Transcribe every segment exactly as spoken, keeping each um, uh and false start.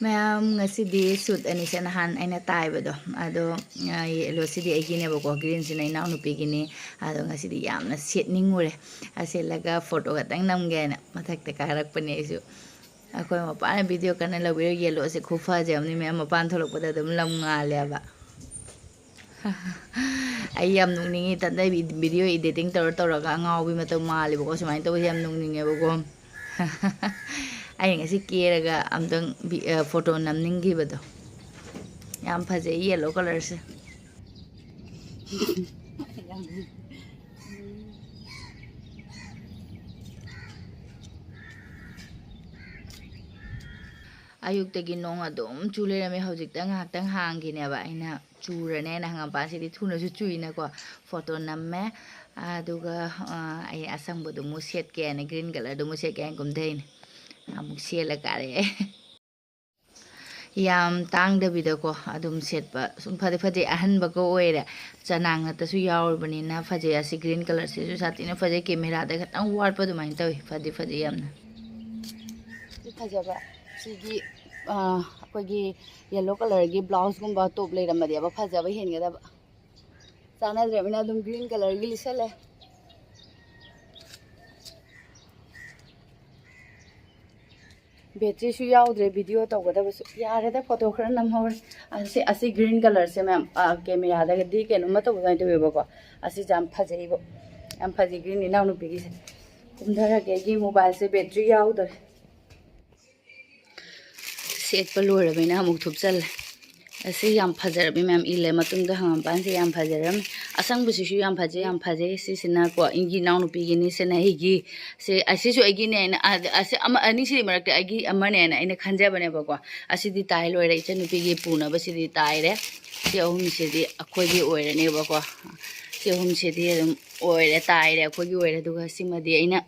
ꯃꯌꯥꯝ, ꯉꯁꯤꯗꯤ ꯁꯨꯠ ꯑꯅꯤꯁꯦ ꯅꯍꯥꯟ ꯑꯩꯅ ꯇꯥꯏꯕꯗꯣ, ꯑꯗꯣ, ꯑ, ꯌꯦꯂꯣꯁꯤꯗꯤ ꯑꯩꯒꯤꯅꯦꯕꯀꯣ, ꯒ꯭ꯔꯤꯟꯁꯤꯅ ꯏꯅꯥꯎꯅꯨꯄꯤꯒꯤꯅꯤ꯫ ꯑꯗꯣ ꯉꯁꯤꯗꯤ ꯌꯥꯝꯅ ꯁꯦꯠꯅꯤꯡꯉꯨꯔꯦ꯫ ꯑ, ꯁꯦꯠꯂꯒ ꯐꯣꯇꯣ ꯈꯛꯇꯪ ꯅꯝꯒꯦꯅ ꯃꯊꯛꯇ ꯀꯥꯔꯛꯄꯅꯦ ꯑꯩꯁꯨ꯫ ꯑꯩꯈꯣꯏ ꯃꯄꯥꯅ ꯚꯤꯗꯤꯑꯣ ꯀꯟꯅ ꯂꯧꯕꯤꯔ, ꯌꯦꯂꯣꯁꯦ ꯈꯨꯐꯖꯕꯅꯤ ꯃꯌꯥꯝ, ꯃꯄꯥꯟ ꯊꯣꯛꯂꯛꯄꯗ ꯑꯗꯨꯝ ꯂꯝ ꯉꯥꯜꯂꯦꯕ꯫ ꯑꯩ ꯌꯥꯝ ꯅꯣꯛꯅꯤꯡꯉꯤ, ꯏꯊꯟꯗ ꯚꯤ-, ꯚꯤꯗꯤꯑꯣ ꯏꯗꯤꯇꯤꯡ ꯇꯧꯔ ꯇꯧꯔꯒ ꯑꯉꯥꯎꯕꯤ ꯃꯇꯧ ꯃꯥꯜꯂꯦꯕꯀꯣ, ꯁꯨꯃꯥꯏꯅ ꯇꯧꯕꯁꯦ ꯌꯥꯝ ꯅꯣꯛꯅꯤꯡꯉꯦꯕꯀꯣ꯫ ꯑꯩ ꯉꯁꯤ ꯀꯦꯔꯒ ꯑꯝꯇꯪ ꯚꯤ-, ꯑ, ꯐꯣꯇꯣ ꯅꯝꯅꯤꯡꯈꯤꯕꯗꯣ꯫ ꯌꯥꯝ ꯐꯖꯩ ꯌꯦꯂꯣ ꯀꯂꯔꯁꯦ꯫ ꯑꯌꯨꯛꯇꯒꯤ ꯅꯣꯡ ꯑꯗꯨꯝ ꯆꯨ ꯂꯩꯔꯝꯃꯦ꯫ ꯍꯧꯖꯤꯛꯇ ꯉꯥꯏꯍꯥꯛꯇꯪ ꯍꯥꯡꯈꯤꯅꯦꯕ꯫ ꯑꯩꯅ ꯆꯨꯔꯅꯦꯅ ꯍꯪꯒꯥꯝꯄꯥꯟꯁꯤꯗꯤ ꯊꯨꯅꯁꯨ ꯆꯨꯏꯅꯀꯣ꯫ ꯐꯣꯇꯣ ꯅꯝꯃꯦ꯫ ꯑꯗꯨꯒ, ꯑ, ꯑꯩ ꯑꯁꯪꯕꯗꯨꯃꯨꯛ ꯁꯦꯠꯀꯦꯅ, ꯒ꯭ꯔꯤꯟ ꯀꯂꯔꯗꯨꯃꯨꯛ ꯁꯦꯠꯀꯦꯅ ꯀꯨꯝꯊꯩꯅꯦ꯫ ꯑꯃꯨꯛ ꯁꯦꯠꯂ ꯀꯥꯔꯛꯑꯦ꯫ ꯌꯥꯝ ꯇꯥꯡꯗꯕꯤꯗꯀꯣ ꯑꯗꯨꯝ ꯁꯦꯠꯄ꯫ ꯁꯨꯝ ꯐꯗꯤ ꯐꯖꯩ, ꯑꯍꯟꯕꯒ ꯑꯣꯏꯔꯦ꯫ ꯆꯅꯥꯡ ꯅꯠꯇꯁꯨ ꯌꯥꯎꯔꯕꯅꯤꯅ ꯐꯖꯩ꯫ ꯑꯁꯤ ꯒ꯭ꯔꯤꯟ ꯀꯂꯔꯁꯤꯁꯨ ꯁꯥꯊꯤꯅ ꯐꯖꯩ꯫ ꯀꯦꯃꯦꯔꯥꯗ ꯈꯤꯇꯪ ꯋꯥꯠꯄ ꯑꯗꯨꯃꯥꯏꯅ ꯇꯧꯋꯤ꯫ ꯐꯗꯤ ꯐꯖꯩ ꯌꯥꯝꯅ꯫ ꯁꯤ ꯐꯖꯕ, ꯁꯤꯒꯤ, ꯑ, ꯑꯩꯈꯣꯏꯒꯤ ꯌꯦꯂꯣ ꯀꯂꯔꯒꯤ ꯕ꯭ꯂꯥꯎꯁꯀꯨꯝꯕ ꯇꯣꯞ ꯂꯩꯔꯝꯃꯗꯤꯕ ꯐꯖꯕ ꯍꯦꯟꯒꯗꯕ꯫ ꯆꯥꯟꯅꯗ꯭ꯔꯕꯅꯤꯅ ꯑꯗꯨꯝ ꯒ꯭ꯔꯤꯟ ꯀꯂꯔꯒꯤ ꯂꯤꯠꯁꯜꯂꯦ꯫ ꯕꯦꯇ꯭ꯔꯤꯁꯨ ꯌꯥꯎꯗ꯭ꯔꯦ ꯚꯤꯗꯤꯑꯣ ꯇꯧꯒꯗꯕꯁꯨ꯫ ꯌꯥꯔꯦꯗ, ꯐꯣꯇꯣ ꯈꯔ ꯅꯝꯍꯧꯔꯦ꯫ ꯑꯁꯤ, ꯑꯁꯤ ꯒ꯭ꯔꯤꯟ ꯀꯂꯔꯁꯦ ꯃꯌꯥꯝ, ꯑ, ꯀꯦꯃꯦꯔꯥꯗꯒꯗꯤ ꯀꯩꯅꯣꯝꯃ ꯇꯧꯕ ꯑꯗꯨꯃꯥꯏꯅ ꯇꯧꯋꯦꯕꯀꯣ꯫ ꯑꯁꯤ ꯌꯥꯝ ꯐꯖꯩꯕ, ꯌꯥꯝ ꯐꯖꯩ ꯒ꯭ꯔꯤꯟ ꯏꯅꯥꯎꯅꯨꯄꯤꯒꯤꯁꯦ꯫ ꯀꯨꯝꯊꯔꯒꯦ, ꯑꯩꯒꯤ ꯃꯣꯕꯥꯏꯜꯁꯦ ꯕꯦꯇ꯭ꯔꯤ ꯌꯥꯎꯗ꯭ꯔꯦ꯫ ꯁꯦꯠꯄ ꯂꯣꯏꯔꯕꯅꯤꯅ ꯑꯃꯨꯛ ꯊꯨꯞꯆꯜꯂꯦ꯫ ꯑꯁꯤ ꯌꯥꯝ ꯐꯖꯔꯕꯤ ꯃꯌꯥꯝ ꯏꯜꯂꯦ ꯃꯇꯨꯡꯗ, ꯍꯪꯒꯥꯝꯄꯥꯟꯁꯦ ꯌꯥꯝ ꯐꯖꯔꯝꯃꯦ꯫ ꯑꯁꯪꯕꯁꯤꯁꯨ ꯌꯥꯝ ꯐꯖꯩ, ꯌꯥꯝ ꯐꯖꯩ꯫ ꯁꯤꯁꯤꯅꯀꯣ ꯑꯩꯒꯤ ꯏꯅꯥꯎꯅꯨꯄꯤꯒꯤꯅꯤ, ꯁꯤꯅ ꯑꯩꯒꯤ꯫ ꯁꯤ, ꯑꯁꯤꯁꯨ ꯑꯩꯒꯤꯅꯦꯅ, ꯑ-, ꯑꯁꯤ ꯑꯃ, ꯑꯅꯤꯁꯤꯒꯤ ꯃꯔꯛꯇ ꯑꯩꯒꯤ ꯑꯃꯅꯦꯅ ꯑꯩꯅ ꯈꯟꯖꯕꯅꯦꯕꯀꯣ꯫ ꯑꯁꯤꯗꯤ ꯇꯥꯏ ꯂꯣꯏꯔꯦ, ꯏꯆꯟꯅꯨꯄꯤꯒꯤ ꯄꯨꯅꯕꯁꯤꯗꯤ ꯇꯥꯏꯔꯦ꯫ ꯁꯤ ꯑꯍꯨꯝꯁꯤꯗꯤ ꯑꯩꯈꯣꯏꯒꯤ ꯑꯣꯏꯔꯅꯦꯕꯀꯣ꯫ ꯁꯤ ꯑꯍꯨꯝꯁꯤꯗꯤ ꯑꯗꯨꯝ ꯑꯣꯏꯔꯦ, ꯇꯥꯏꯔꯦ, ꯑꯩꯈꯣꯏꯒꯤ ꯑꯣꯏꯔꯦ꯫ ꯑꯗꯨꯒ ꯁꯤꯃꯗꯤ ꯑꯩꯅ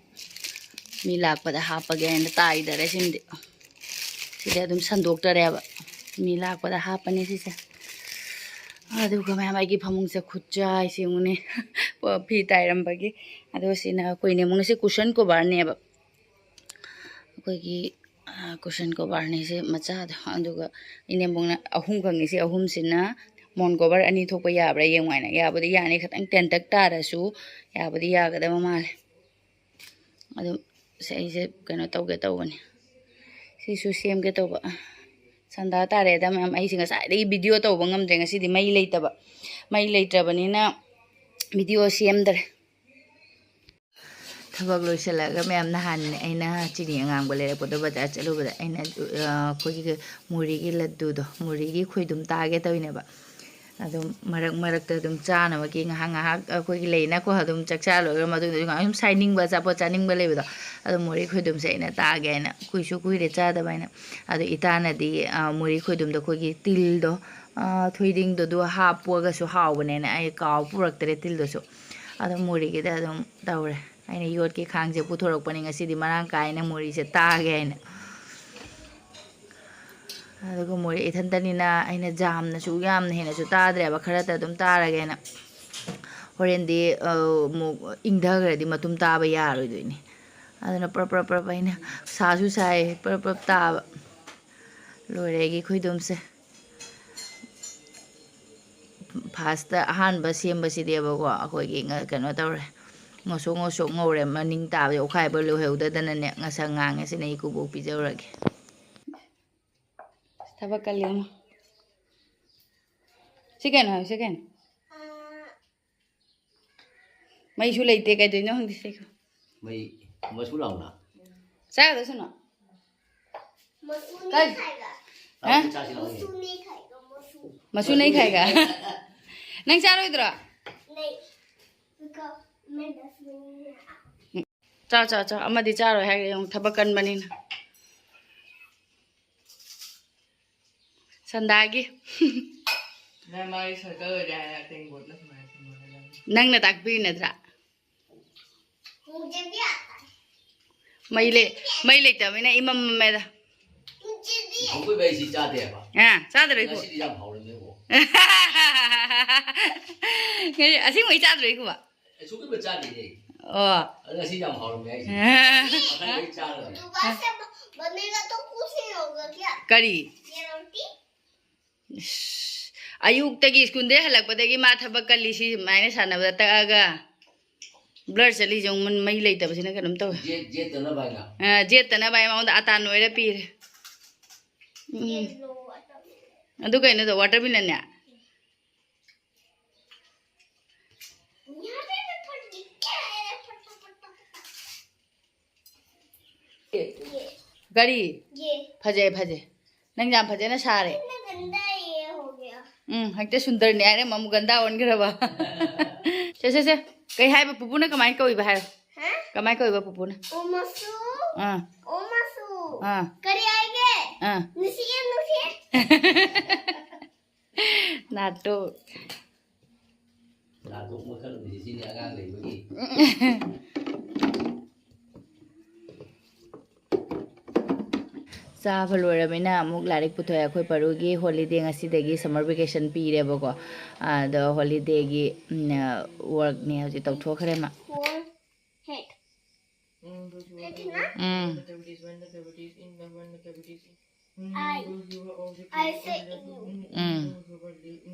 ꯃꯤ ꯂꯥꯛꯄꯗ ꯍꯥꯞꯄꯒꯦ ꯍꯥꯏꯅ ꯇꯥꯏꯗꯔꯦ꯫ ꯁꯤꯃꯗꯤ, ꯁꯤꯗꯤ ꯑꯗꯨꯝ ꯁꯟꯗꯣꯛꯇꯔꯦꯕ, ꯃꯤ ꯂꯥꯛꯄꯗ ꯍꯥꯞꯄꯅꯤ ꯁꯤꯁꯦ꯫ ꯑꯗꯨꯒ ꯃꯌꯥꯝ, ꯑꯩꯒꯤ ꯐꯃꯨꯡꯁꯦ ꯈꯨꯠꯆꯥꯏꯁꯦ ꯌꯦꯡꯉꯨꯅꯦ꯫ ꯐꯤ ꯇꯥꯏꯔꯝꯕꯒꯤ꯫ ꯑꯗꯣ ꯁꯤꯅ ꯑꯩꯈꯣꯏꯅꯦ ꯑꯃꯨꯛꯅ, ꯁꯤ ꯀꯨꯁꯟ ꯀꯣꯕꯔꯅꯦꯕ꯫ ꯑꯩꯈꯣꯏꯒꯤ, ꯀꯨꯁꯟ ꯀꯣꯕꯔꯅꯤ ꯁꯤ ꯃꯆꯥꯗꯣ꯫ ꯑꯗꯨꯒ ꯏꯅꯦꯝꯕꯣꯛꯅ ꯑꯍꯨꯝ ꯈꯪꯉꯤ꯫ ꯁꯤ ꯑꯍꯨꯝꯁꯤꯅ ꯃꯣꯟ ꯀꯣꯕꯔ ꯑꯅꯤ ꯊꯣꯛꯄ ꯌꯥꯕ꯭ꯔꯥ ꯌꯦꯡꯉꯨ ꯍꯥꯏꯅ꯫ ꯌꯥꯕꯨꯗꯤ ꯌꯥꯅꯤ, ꯈꯤꯇꯪ ꯇꯦꯟꯇꯛ ꯇꯥꯔꯁꯨ ꯌꯥꯕꯨꯗꯤ ꯌꯥꯒꯗꯕ ꯃꯥꯜꯂꯦ꯫ ꯑꯗꯨꯝ ꯁꯦ ꯑꯩꯁꯦ ꯀꯩꯅꯣ ꯇꯧꯒꯦ ꯇꯧꯕꯅꯤ, ꯁꯤꯁꯨ ꯁꯦꯝꯒꯦ ꯇꯧꯕ꯫ ꯁꯟꯗꯥ ꯇꯥꯔꯦꯗ ꯃꯌꯥꯝ꯫ ꯑꯩꯁꯦ ꯉꯁꯥꯏꯗꯒꯤ ꯚꯤꯗꯤꯑꯣ ꯇꯧꯕ ꯉꯝꯗ꯭ꯔꯦ ꯉꯁꯤꯗꯤ, ꯃꯩ ꯂꯩꯇꯕ꯫ ꯃꯩ ꯂꯩꯇ꯭ꯔꯕꯅꯤꯅ ꯚꯤꯗꯤꯑꯣ ꯁꯦꯝꯗ꯭ꯔꯦ꯫ ꯊꯕꯛ ꯂꯣꯏꯁꯤꯜꯂꯒ ꯃꯌꯥꯝ, ꯅꯍꯥꯟ ꯑꯩꯅ ꯆꯤꯅꯤ ꯑꯉꯥꯡꯕ ꯂꯩꯔꯛꯄꯗꯣ ꯕꯖꯥꯔ ꯆꯠꯂꯨꯕꯗ ꯑꯩꯅ, ꯑ, ꯑꯩꯈꯣꯏꯒꯤ ꯃꯨꯔꯤꯒꯤ ꯂꯗꯨꯗꯣ, ꯃꯨꯔꯤꯒꯤ ꯈꯣꯏꯗꯨꯝ ꯇꯥꯒꯦ ꯇꯧꯔꯤꯅꯦꯕ꯫ ꯑꯗꯨꯝ ꯃꯔꯛ ꯃꯔꯛꯇ ꯑꯗꯨꯝ ꯆꯥꯅꯕꯒꯤ ꯉꯥꯏꯍꯥꯛ ꯉꯥꯏꯍꯥꯛ ꯑꯩꯈꯣꯏꯒꯤ ꯂꯩꯅꯀꯣ, ꯑꯗꯨꯝ ꯆꯥꯛ ꯆꯥ ꯂꯣꯏꯈ꯭ꯔ ꯃꯇꯨꯡꯗꯁꯨ ꯉꯥꯏꯍꯥꯛ ꯁꯨꯝ ꯁꯥꯏꯅꯤꯡꯕ, ꯑꯆꯥꯄꯣꯠ ꯆꯥꯅꯤꯡꯕ ꯂꯩꯕꯗꯣ, ꯑꯗꯨꯝ ꯃꯨꯔꯤ ꯈꯣꯏꯗꯨꯝꯁꯦ ꯑꯩꯅ ꯇꯥꯒꯦ ꯍꯥꯏꯅ, ꯀꯨꯏꯁꯨ ꯀꯨꯏꯔꯦ ꯆꯥꯗꯕ ꯍꯥꯏꯅ꯫ ꯑꯗꯣ ꯏꯇꯥꯅꯗꯤ, ꯑ, ꯃꯨꯔꯤ ꯈꯣꯏꯗꯨꯝꯗꯣ ꯑꯩꯈꯣꯏꯒꯤ ꯇꯤꯜꯗꯣ, ꯑ, ꯊꯣꯏꯗꯤꯡꯗꯣ ꯑꯗꯨ ꯍꯥꯞꯄꯒꯁꯨ ꯍꯥꯎꯕꯅꯦꯅ ꯑꯩ ꯀꯥꯎ ꯄꯨꯔꯛꯇ꯭ꯔꯦ ꯇꯤꯜꯗꯨꯁꯨ꯫ ꯑꯗꯣ ꯃꯨꯔꯤꯒꯤꯗ ꯑꯗꯨꯝ ꯇꯧꯔꯦ꯫ ꯑꯩꯅ ꯌꯣꯠꯀꯤ ꯈꯥꯡꯁꯦ ꯄꯨꯊꯣꯔꯛꯄꯅꯤ ꯉꯁꯤꯗꯤ, ꯃꯔꯥꯡ ꯀꯥꯏꯅ ꯃꯨꯔꯤꯁꯦ ꯇꯥꯒꯦ ꯍꯥꯏꯅ꯫ ꯑꯗꯨꯒ ꯃꯣꯔꯦ ꯏꯊꯟꯇꯅꯤꯅ ꯑꯩꯅ ꯌꯥꯝꯅꯁꯨ, ꯌꯥꯝꯅ ꯍꯦꯟꯅꯁꯨ ꯇꯥꯗ꯭ꯔꯦꯕ, ꯈꯔꯇ ꯑꯗꯨꯝ ꯇꯥꯔꯒꯦꯅ꯫ ꯍꯣꯔꯦꯟꯗꯤ, ꯑ, ꯑꯃꯨꯛ ꯏꯪꯊꯈ꯭ꯔꯗꯤ ꯃꯇꯨꯝ ꯇꯥꯕ ꯌꯥꯔꯣꯏꯗꯣꯏꯅꯤ꯫ ꯑꯗꯨꯅ ꯄ꯭ꯔꯞ ꯄ꯭ꯔꯞ ꯄ꯭ꯔꯞ ꯑꯩꯅ, ꯁꯥꯁꯨ ꯁꯥꯏ, ꯄ꯭ꯔꯞ ꯄ꯭ꯔꯞ ꯇꯥꯕ꯫ ꯂꯣꯏꯔꯦ ꯑꯩꯒꯤ ꯈꯣꯏꯗꯨꯝꯁꯦ꯫ ꯐꯥꯔꯁꯇ ꯑꯍꯥꯟꯕ ꯁꯦꯝꯕꯁꯤꯗꯤꯕꯀꯣ, ꯑꯩꯈꯣꯏꯒꯤ ꯉ-, ꯀꯩꯅꯣ ꯇꯧꯔꯦ, ꯉꯧꯁꯣꯛ ꯉꯧꯁꯣꯛ ꯉꯧꯔꯦ꯫ ꯃꯅꯤꯡ ꯇꯥꯕꯗꯤ ꯑꯣꯠꯈꯥꯏꯕ ꯂꯣꯏꯍꯧꯗꯗꯅꯅꯦ, ꯉꯁꯪ ꯉꯥꯡꯉꯦ꯫ ꯁꯤꯅ ꯏꯀꯨꯕꯣꯛ ꯄꯤꯖꯧꯔꯒꯦ꯫ ꯊꯕꯛ ꯀꯜꯂꯤ ꯑꯃ꯫ ꯁꯤ ꯀꯩꯅꯣ ꯍꯥꯏꯌꯨ, ꯁꯤ ꯀꯩꯅꯣ? ꯃꯩꯁꯨ ꯂꯩꯇꯦ, ꯀꯩꯗꯧꯔꯤꯅꯣ ꯈꯪꯗꯦ ꯁꯤ꯫ ꯃꯩ ꯃꯁꯨ ꯂꯥꯎꯅ꯫ ꯆꯥꯒꯗꯧꯁꯅꯣ? ꯃꯁꯨ ꯀꯥꯏ? ꯅꯦꯈꯥꯏꯒ꯫ ꯍꯥ? ꯆꯥꯁꯤ ꯂꯥꯎꯅꯦ꯫ ꯃꯁꯨ ꯅꯦꯈꯥꯏꯒ, ꯃꯁꯨ꯫ ꯃꯁꯨ ꯅꯦꯈꯥꯏꯒ꯫ ꯅꯪ ꯆꯥꯔꯣꯏꯗ꯭ꯔꯣ? ꯅꯦ꯫ ꯆꯥꯎ, ꯆꯥꯎ, ꯆꯥꯎ꯫ ꯑꯃꯗꯤ ꯆꯥꯔꯣꯏ ꯍꯥꯏꯈ꯭ꯔꯦ, ꯌꯦꯡꯉꯨ, ꯊꯕꯛ ꯀꯟꯕꯅꯤꯅ꯫ ꯁꯟꯗꯥꯒꯤ꯫ ꯅꯪ ꯃꯥꯒꯤ ꯁꯔꯀꯜ ꯑꯣꯏꯔꯦ ꯍꯥꯏꯔ ꯑꯇꯦꯡ ꯕꯣꯠꯅ ꯁꯨꯃꯥꯏꯅ ꯁꯦꯝꯃꯣ ꯍꯥꯏꯔꯝꯃꯤ꯫ ꯅꯪꯅ ꯇꯥꯛꯄꯤꯔꯤ ꯅꯠꯇ꯭ꯔꯥ? ꯃꯩ ꯂꯩ-, ꯃꯩ ꯂꯩꯇꯕꯅꯤꯅ ꯏꯃꯝ ꯃꯝꯃꯦꯗ꯫ ꯑꯩꯈꯣꯏ ꯃꯩꯁꯤ ꯆꯥꯗꯦꯕ꯫ ꯑꯥ, ꯆꯥꯗ꯭ꯔꯦ ꯏꯀꯨ꯫ ꯉꯁꯤꯗꯤ ꯌꯥꯝ ꯍꯥꯎꯔꯝꯃꯦꯕꯣ꯫ ꯉꯁꯤ ꯑꯁꯦꯡꯕꯩ ꯆꯥꯗ꯭ꯔꯣ ꯏꯀꯨꯕ? ꯑꯩ ꯁꯨꯡꯄꯤꯕ ꯆꯥꯗꯦꯅꯦ꯫ ꯑꯣ꯫ ꯑꯗꯣ ꯉꯁꯤ ꯌꯥꯝ ꯍꯥꯎꯔꯝꯃꯦ ꯍꯥꯏꯁꯦ꯫ ꯃꯈꯜ ꯂꯣꯏ ꯆꯥꯔꯕꯅꯦ꯫ बनेगा तो कुछ नहीं होगा क्या? ꯀꯔꯤ? ये रोटी? ꯏꯁ, ꯑꯌꯨꯛꯇꯒꯤ ꯁ꯭ꯀꯨꯜꯗꯩ ꯍꯜꯂꯛꯄꯗꯒꯤ ꯃꯥ ꯊꯕꯛ ꯀꯜꯂꯤ, ꯁꯤ ꯁꯨꯃꯥꯏꯅ ꯁꯥꯟꯅꯕꯗ ꯇꯛꯑꯒ꯫ ꯕ꯭ꯂꯔ ꯆꯠꯂꯤꯁꯦ ꯌꯦꯡꯉꯨ, ꯃꯩ ꯂꯩꯇꯕꯁꯤꯅ ꯀꯩꯅꯣꯝ ꯇꯧꯋꯦ꯫ ꯖꯦꯠ-, ꯖꯦꯠꯇꯅꯕ ꯍꯥꯏꯅ꯫ ꯑ, ꯖꯦꯠꯇꯅꯕ ꯍꯥꯏ ꯃꯉꯣꯟꯗ ꯑꯇꯥ ꯅꯣꯏꯔ ꯄꯤꯔꯦ꯫ ꯎꯝ꯫ ꯑꯗꯨ ꯀꯩꯅꯣꯗꯣ, watermelon ꯅꯦ? ꯀꯔꯤ? ꯐꯖꯩ, ꯐꯖꯩ꯫ ꯅꯪ ꯌꯥꯝ ꯐꯖꯅ ꯁꯥꯔꯦ꯫ ꯎꯝ, ꯍꯦꯛꯇ ꯁꯨꯟꯗꯔꯅꯦ ꯍꯥꯏꯔꯝꯃ ꯑꯃꯨꯛ ꯒꯟꯗꯥ ꯑꯣꯟꯈ꯭ꯔꯕ꯫ ꯁꯦ, ꯁꯦ, ꯁꯦ꯫ ꯀꯩ ꯍꯥꯏꯕ ꯄꯨꯄꯨꯅ, ꯀꯃꯥꯏꯅ ꯀꯧꯏꯕ ꯍꯥꯏꯔꯣ? ꯍꯥ? ꯀꯃꯥꯏꯅ ꯀꯧꯏꯕ ꯄꯨꯄꯨꯅ? ꯑꯣ ꯃꯁꯨ꯫ ꯑꯥ꯫ ꯑꯣ ꯃꯁꯨ꯫ ꯑꯥ꯫ ꯀꯔꯤ ꯍꯥꯏꯒꯦ? ꯑꯥ꯫ ꯅꯨꯡꯁꯤꯌꯦ, ꯅꯨꯡꯁꯤꯌꯦ꯫ ꯅꯥꯇꯣ꯫ ꯅꯥꯇꯣ ꯃꯈꯜ ꯑꯃꯅꯤ ꯁꯤꯅꯤ ꯑꯉꯥꯡ ꯂꯩꯕꯒꯤ꯫ ꯆꯥꯕ ꯂꯣꯏꯔꯕꯅꯤꯅ ꯑꯃꯨꯛ ꯂꯥꯏꯔꯤꯛ ꯄꯨꯊꯣꯛꯑꯦ꯫ ꯑꯩꯈꯣꯏ ꯄꯔꯨꯒꯤ holiday ꯉꯁꯤꯗꯒꯤ summer vacation ꯄꯤꯔꯦꯕꯀꯣ꯫ ꯑꯗꯣ holidayꯒꯤ, ꯎꯝ, workꯅꯦ ꯍꯧꯖꯤꯛ ꯇꯧꯊꯣꯛꯈ꯭ꯔꯦ ꯃꯥ꯫ Forehead. ꯎꯝ꯫ ꯎꯝ꯫ ꯎꯝ꯫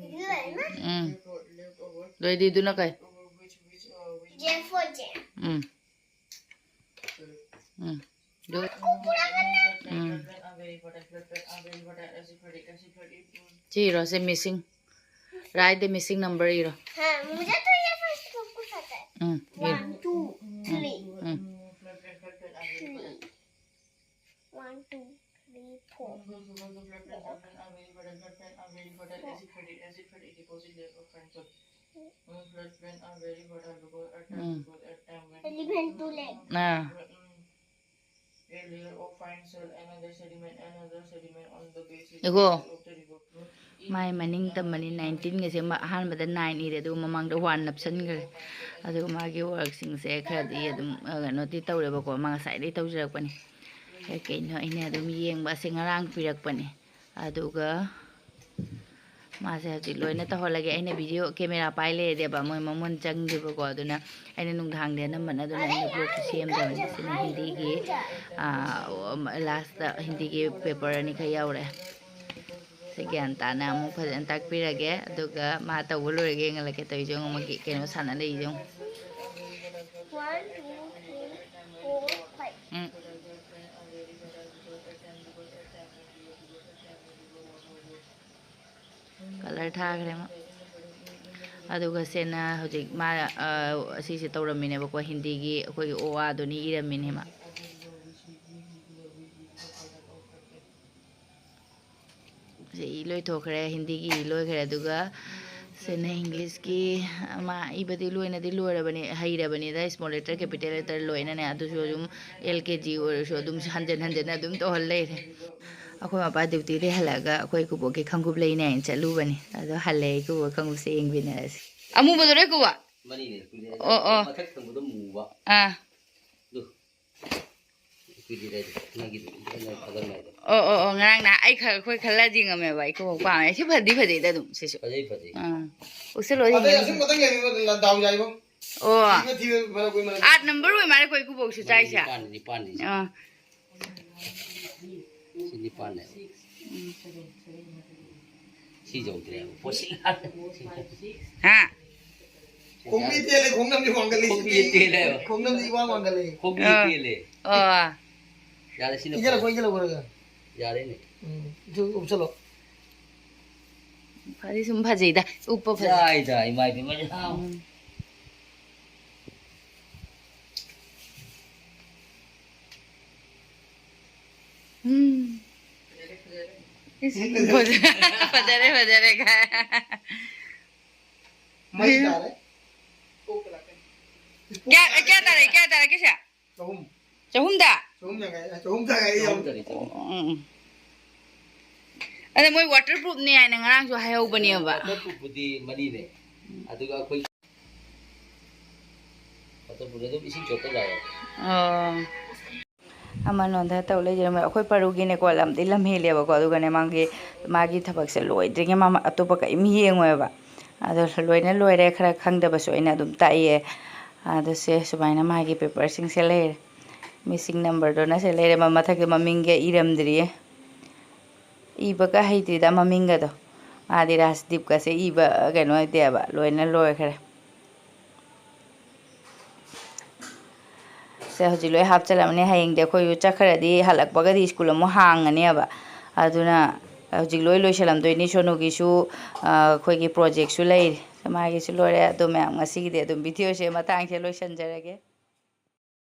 ꯎꯝ꯫ ꯂꯣꯏꯗꯤꯗꯨꯅ ꯀꯩ? J for J. ꯎꯝ꯫ ꯎꯝ꯫ ꯂꯣꯏ-, ꯎꯝ꯫ ꯁꯤ ꯏꯔꯣ, ꯁꯤ missing꯫ Write the missing number ꯏꯔꯣ꯫ हाँ, मुझे तो ये first कुछ आता है। ꯎꯝ, ꯏꯔꯣ꯫ One, two, three. ꯎꯝ꯫ Three. One, two, three, four. ꯎꯝ꯫ Elephant two leg. ꯑꯥ꯫ ꯏꯒꯣ꯫ ꯃꯥꯏ ꯃꯅꯤꯡ ꯇꯝꯕꯅꯤ, nineteenꯒꯁꯦ ꯃ-, ꯑꯍꯥꯟꯕꯗ nine ꯏꯔꯦ, ꯑꯗꯨꯒ ꯃꯃꯥꯡꯗ one ꯅꯞꯁꯟꯈ꯭ꯔꯦ꯫ ꯑꯗꯨꯒ ꯃꯥꯒꯤ workꯁꯤꯡꯁꯦ ꯈꯔꯗꯤ ꯑꯗꯨꯝ, ꯑ, ꯀꯩꯅꯣꯗꯤ ꯇꯧꯔꯦꯕꯀꯣ, ꯃꯥ ꯉꯁꯥꯏꯗꯩ ꯇꯧꯖꯔꯛꯄꯅꯤ꯫ ꯀꯩ ꯀꯩꯅꯣ ꯑꯩꯅ ꯑꯗꯨꯝ ꯌꯦꯡꯕ, ꯑꯁꯤ ꯉꯔꯥꯡ ꯄꯤꯔꯛꯄꯅꯤ꯫ ꯑꯗꯨꯒ ꯃꯥꯁꯦ ꯍꯧꯖꯤꯛ ꯂꯣꯏꯅ ꯇꯧꯍꯜꯂꯒꯦ꯫ ꯑꯩꯅ ꯚꯤꯗꯤꯑꯣ ꯀꯦꯃꯦꯔꯥ ꯄꯥꯏ ꯂꯩꯔꯗꯤꯕ ꯃꯣꯏ ꯃꯃꯣꯟ ꯆꯪꯗꯦꯕꯀꯣ, ꯑꯗꯨꯅ ꯑꯩꯅ ꯅꯨꯡꯗꯥꯡꯗꯤ ꯑꯅꯝꯕꯅ ꯑꯗꯨꯅ ꯑꯩꯅ ꯕ꯭ꯂꯣꯛꯁꯦ ꯁꯦꯝꯗꯕꯅꯤ꯫ ꯁꯤꯅ ꯍꯤꯟꯗꯤꯒꯤ, ꯂꯥꯁꯇ ꯍꯤꯟꯗꯤꯒꯤ ꯄꯦꯄꯔ ꯑꯅꯤꯈꯛ ꯌꯥꯎꯔꯦ꯫ ꯁꯤ ꯒ꯭ꯌꯥꯟ ꯇꯥꯅ ꯑꯃꯨꯛ ꯐꯖꯅ ꯇꯥꯛꯄꯤꯔꯒꯦ, ꯑꯗꯨꯒ ꯃꯥ ꯇꯧꯕ ꯂꯣꯏꯔꯒ ꯌꯦꯡꯍꯜꯂꯛꯀꯦ꯫ ꯇꯧꯔꯤꯁꯦ ꯌꯦꯡꯉꯨ, ꯃꯥꯒꯤ ꯀꯩꯅꯣ ꯁꯥꯟꯅ ꯂꯩꯔꯤꯁꯦ ꯌꯦꯡꯉꯨ꯫ One, two, three, four, five. ꯎꯝ꯫ ꯀꯂꯔ ꯊꯥꯈ꯭ꯔꯦ ꯃꯥ꯫ ꯑꯗꯨꯒ ꯁꯦꯅ ꯍꯧꯖꯤꯛ ꯃꯥ, ꯑ, ꯑꯁꯤꯁꯦ ꯇꯧꯔꯝꯃꯤꯅꯦꯕꯀꯣ, ꯍꯤꯟꯗꯤꯒꯤ ꯑꯩꯈꯣꯏꯒꯤ ꯑꯣ ꯑꯥꯗꯨꯅꯤ ꯏꯔꯝꯃꯤꯅꯦ ꯃꯥ꯫ ꯁꯤ ꯏ ꯂꯣꯏꯊꯣꯛꯈ꯭ꯔꯦ, ꯍꯤꯟꯗꯤꯒꯤ ꯏ ꯂꯣꯏꯈ꯭ꯔꯦ꯫ ꯑꯗꯨꯒ ꯁꯤꯅ ꯏꯪꯂꯤꯁꯀꯤ, ꯃꯥ ꯏꯕꯗꯤ ꯂꯣꯏꯅꯗꯤ ꯂꯣꯏꯔꯕꯅꯤ, ꯍꯩꯔꯕꯅꯤꯗ, ꯁ꯭ꯃꯣꯜ ꯂꯦꯇꯔ, ꯀꯦꯄꯤꯇꯦꯜ ꯂꯦꯇꯔ ꯂꯣꯏꯅꯅꯦ꯫ ꯑꯗꯨꯁꯨ ꯑꯗꯨꯝ ꯑꯦꯜ ꯀꯦ ꯖꯤ ꯑꯣꯏꯔꯁꯨ ꯑꯗꯨꯝ ꯍꯟꯖꯟ ꯍꯟꯖꯟꯅ ꯑꯗꯨꯝ ꯇꯧꯍꯜ ꯂꯩꯔꯦ꯫ ꯑꯩꯈꯣꯏ ꯃꯄꯥ ꯗ꯭ꯌꯨꯇꯤꯗꯒꯤ ꯍꯜꯂꯛꯑꯒ ꯑꯩꯈꯣꯏ ꯀꯨꯕꯣꯛꯀꯤ ꯈꯪꯒꯨꯞ ꯂꯩꯅꯦ ꯍꯥꯏꯅ ꯆꯠꯂꯨꯕꯅꯤ꯫ ꯑꯗꯣ ꯍꯜꯂꯛꯑꯦ, ꯀꯨꯕꯣꯛ ꯈꯪꯒꯨꯞꯁꯦ ꯌꯦꯡꯃꯤꯟꯅꯔꯁꯤ꯫ ꯑꯃꯨꯕꯗꯨꯔꯣ ꯀꯨꯕꯣꯛ? ꯃꯅꯤꯅꯦ, ꯀꯨꯏꯔꯦ꯫ ꯑꯣ, ꯑꯣ꯫ ꯃꯊꯛ ꯊꯪꯕꯗꯣ ꯃꯨꯕ꯫ ꯑꯥ꯫ ꯑꯗꯨ꯫ ꯀꯨꯏꯔꯦ ꯍꯥꯏꯗꯣ, ꯅꯪꯒꯤꯗꯣ, ꯅꯪ ꯊꯥꯒꯠꯂꯦ ꯍꯥꯏꯗꯣ꯫ ꯑꯣ, ꯑꯣ, ꯑꯣ, ꯉꯔꯥꯡ ꯅꯍꯥꯟ ꯑꯩ ꯈꯔ, ꯑꯩꯈꯣꯏ ꯈꯜꯂ ꯌꯦꯡꯉꯝꯃꯦꯕ, ꯑꯩ ꯀꯨꯕꯣꯛ ꯄꯥꯝꯃꯦ꯫ ꯁꯤ ꯐꯗꯤ ꯐꯖꯩꯗ ꯑꯗꯨꯝ, ꯁꯤꯁꯨ꯫ ꯐꯖꯩ, ꯐꯖꯩ꯫ ꯑꯥ꯫ ꯎꯛꯁꯜꯂꯣ ꯑꯗꯩ ꯌꯦꯡꯉꯣ꯫ ꯑꯁꯤ ꯃꯊꯪ ꯂꯩꯕ ꯗꯥꯎ ꯌꯥꯏꯕꯣ꯫ ꯑꯣ꯫ ꯊꯤꯕ ꯊꯤꯕ ꯃꯔꯛ ꯑꯣꯏ ꯃꯔꯛ꯫ ꯑꯥꯠ ꯅꯝꯕꯔ ꯑꯣꯏ ꯃꯥꯜꯂꯦ ꯑꯩꯈꯣꯏ ꯀꯨꯕꯣꯛꯁꯨ ꯆꯥꯏꯁꯦ꯫ ꯅꯤꯄꯥꯟ, ꯅꯤꯄꯥꯟꯅꯤ꯫ ꯑꯥ꯫ ꯁꯤ ꯅꯤꯄꯥꯟꯅꯦ꯫ ꯎꯝ꯫ ꯁꯤ ꯌꯧꯗ꯭ꯔꯦꯕ꯫ ꯄꯣꯠꯁꯤ ꯍꯥ? ꯈꯣꯡꯕꯤ ꯇꯦꯜꯂꯦ, ꯈꯣꯡꯅꯝꯗꯤ ꯋꯥꯡꯒꯠꯂꯦ꯫ ꯈꯣꯡꯕꯤ ꯇꯦꯜꯂꯦꯕ꯫ ꯈꯣꯡꯅꯝꯗꯤ ꯏꯋꯥꯡ ꯋꯥꯡꯒꯠꯂꯦ꯫ ꯈꯣꯡꯕꯤ ꯑꯥ꯫ ꯇꯦꯜꯂꯦ꯫ ꯑꯣ꯫ ꯌꯥꯔꯦ, ꯁꯤꯅ ꯏꯟꯖꯜꯂꯛꯈꯣ, ꯐꯔꯦ꯫ ꯏꯟꯖꯜꯂꯛꯈꯣ ꯈꯔ ꯈꯔ꯫ ꯌꯥꯔꯦꯅꯦ꯫ ꯎꯝ, ꯁꯨꯝ ꯎꯞꯁꯜꯂꯣ꯫ ꯐꯗꯤ ꯁꯨꯝ ꯐꯖꯩꯗ, ꯎꯞꯄ ꯐꯖꯩ꯫ ꯌꯥꯏꯗ, ꯏꯃꯥ ꯏꯕꯦꯝꯃ꯫ ꯑꯥ꯫ ꯎꯝ꯫ ꯎꯝ꯫ ꯏꯁ, ꯐꯖꯔꯦ, ꯐꯖꯔꯦ ꯀꯥꯏ꯫ ꯃꯩ ꯇꯥꯔꯦ꯫ ꯀꯌꯥ, ꯀꯌꯥ ꯇꯥꯔꯦ, ꯀꯌꯥ ꯇꯥꯔꯦ, ꯀꯩꯁꯦ? ꯆꯍꯨꯝ꯫ ꯆꯍꯨꯝꯗ? ꯆꯍꯨꯝ ꯌꯥꯡꯈꯩ, ꯆꯍꯨꯝ ꯌꯥꯡꯈꯩ ꯌꯧꯔꯦ꯫ ꯆꯍꯨꯝ ꯇꯥꯔꯦ, ꯆꯍꯨꯝ꯫ ꯎꯝ, ꯎꯝ꯫ ꯑꯗ ꯃꯣꯏ waterproofꯅꯦ ꯍꯥꯏꯅ ꯉꯔꯥꯡꯁꯨ ꯍꯥꯏꯍꯧꯕꯅꯦꯕ꯫ Waterproofꯄꯨꯗꯤ ꯃꯔꯤꯅꯦ꯫ ꯑꯗꯨꯒ ꯑꯩꯈꯣꯏ waterproofꯅ ꯑꯗꯨꯝ ꯏꯁꯤꯡ ꯆꯣꯠꯄ ꯌꯥꯏꯌꯦ꯫ ꯑꯣ꯫ ꯑꯃꯅꯣꯟꯗ ꯇꯧ ꯂꯩꯖꯔꯝꯃꯦ꯫ ꯑꯩꯈꯣꯏ ꯄꯔꯨꯒꯤꯅꯦꯀꯣ, ꯂꯝꯗꯤ ꯂꯝ ꯍꯦꯜꯂꯦꯕꯀꯣ, ꯑꯗꯨꯒꯅꯦ ꯃꯥꯒꯤ, ꯃꯥꯒꯤ ꯊꯕꯛꯁꯦ ꯂꯣꯏꯗ꯭ꯔꯤꯉꯩ ꯃꯥ ꯑꯇꯣꯞꯄ ꯀꯔꯤꯝ ꯌꯦꯡꯉꯣꯏꯕ꯫ ꯑꯗꯣ ꯂꯣꯏꯅ ꯂꯣꯏꯔꯦ, ꯈꯔ ꯈꯪꯗꯕꯁꯨ ꯑꯩꯅ ꯑꯗꯨꯝ ꯇꯥꯛꯏꯌꯦ꯫ ꯑꯗꯣ ꯁꯦ ꯁꯨꯃꯥꯏꯅ ꯃꯥꯒꯤ ꯄꯦꯄꯔꯁꯤꯡꯁꯦ ꯂꯩꯔꯦ꯫ ꯃꯤꯁꯤꯡ ꯅꯝꯕꯔꯗꯨꯅ ꯁꯦ ꯂꯩꯔꯦ, ꯃ-, ꯃꯊꯛꯀꯤ ꯃꯃꯤꯡꯒ ꯏꯔꯝꯗ꯭ꯔꯤꯌꯦ꯫ ꯏꯕꯒ ꯍꯩꯇ꯭ꯔꯤꯗ ꯃꯃꯤꯡꯒꯗꯣ꯫ ꯃꯥꯗꯤ ꯔꯥꯖꯗꯤꯞꯀꯁꯦ ꯏꯕ ꯀꯩꯅꯣ ꯍꯩꯇꯦꯕ, ꯂꯣꯏꯅ ꯂꯣꯏꯈ꯭ꯔꯦ꯫ ꯁꯦ ꯍꯧꯖꯤꯛ ꯂꯣꯏ ꯍꯥꯞꯆꯤꯜꯂꯝꯃꯅꯤ꯫ ꯍꯌꯦꯡꯗꯤ ꯑꯩꯈꯣꯏꯁꯨ ꯆꯠꯈ꯭ꯔꯗꯤ ꯍꯜꯂꯛꯄꯒꯗꯤ ꯁ꯭ꯀꯨꯜ ꯑꯃꯨꯛ ꯍꯥꯡꯉꯅꯦꯕ꯫ ꯑꯗꯨꯅ ꯍꯧꯖꯤꯛ ꯂꯣꯏ ꯂꯣꯏꯁꯤꯜꯂꯝꯗꯣꯏꯅꯤ꯫ ꯁꯣꯅꯨꯒꯤꯁꯨ, ꯑ, ꯑꯩꯈꯣꯏꯒꯤ ꯄ꯭ꯔꯣꯖꯦꯛꯁꯨ ꯂꯩꯔꯤ꯫ ꯃꯥꯒꯤꯁꯨ ꯂꯣꯏꯔꯦ꯫ ꯑꯗꯣ ꯃꯌꯥꯝ ꯉꯁꯤꯒꯤꯗꯤ ꯑꯗꯨꯝ ꯚꯤꯗꯤꯑꯣꯁꯦ ꯃꯇꯥꯡꯁꯦ ꯂꯣꯏꯁꯤꯟꯖꯔꯒꯦ꯫